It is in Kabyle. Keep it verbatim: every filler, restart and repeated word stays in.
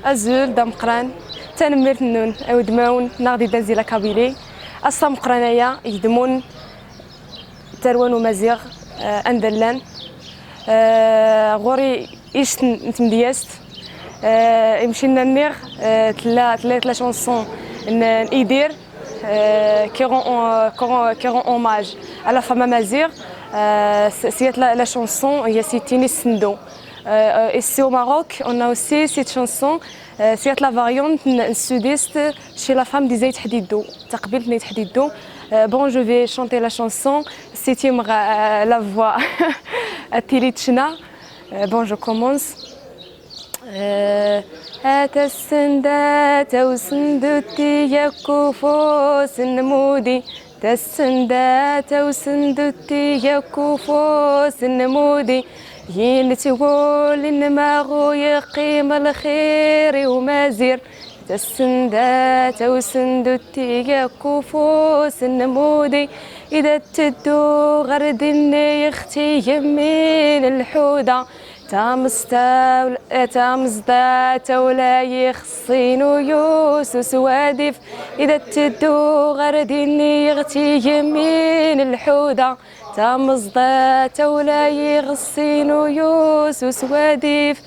Azul d ameqqran, tanemmirt-nnun a wudmawen neɣ di Danzi la Kabylie. Ass ameqqran aya yedmun tarwa n umaziɣ, eh, anda llan. Eh, ɣur-i ict n n tmedyazt, eh, imcinna nniɣ, eh, tella tella la chanson n n Idir, eh, qui rend, eh, qui rend- qui rend hommage à la femme amazigh. Eh, s- siyat la, la chanson, il y a Sitini Sendo. Euh, ici au Maroc, on a aussi cette chanson. Euh, c'est la variante n- n- sudiste chez la femme des Aït Hadidou. Taqbilt n Aït Hadidou. Euh, bon, je vais chanter la chanson. C'est Imra, euh, la voix. Attili Tchna. Euh, bon, je commence. Euh, Atassenda tawsenduti yakufus nmudi. Tassenda tawsenduti yakufus nmudi. Yin tgul inma ɣu yeqqim lxir i umazir. Tassenda tawsenduti yakufus nmudi. Ida teddu ɣer dinni ixti yemmin lḥuda. Tamẓda-, tamẓda tawla yixṣin uyus uswadif. Ida teddu ɣer dinni ixti yemmin lḥuda. Tamẓda tawla yixṣin uyus uswadif.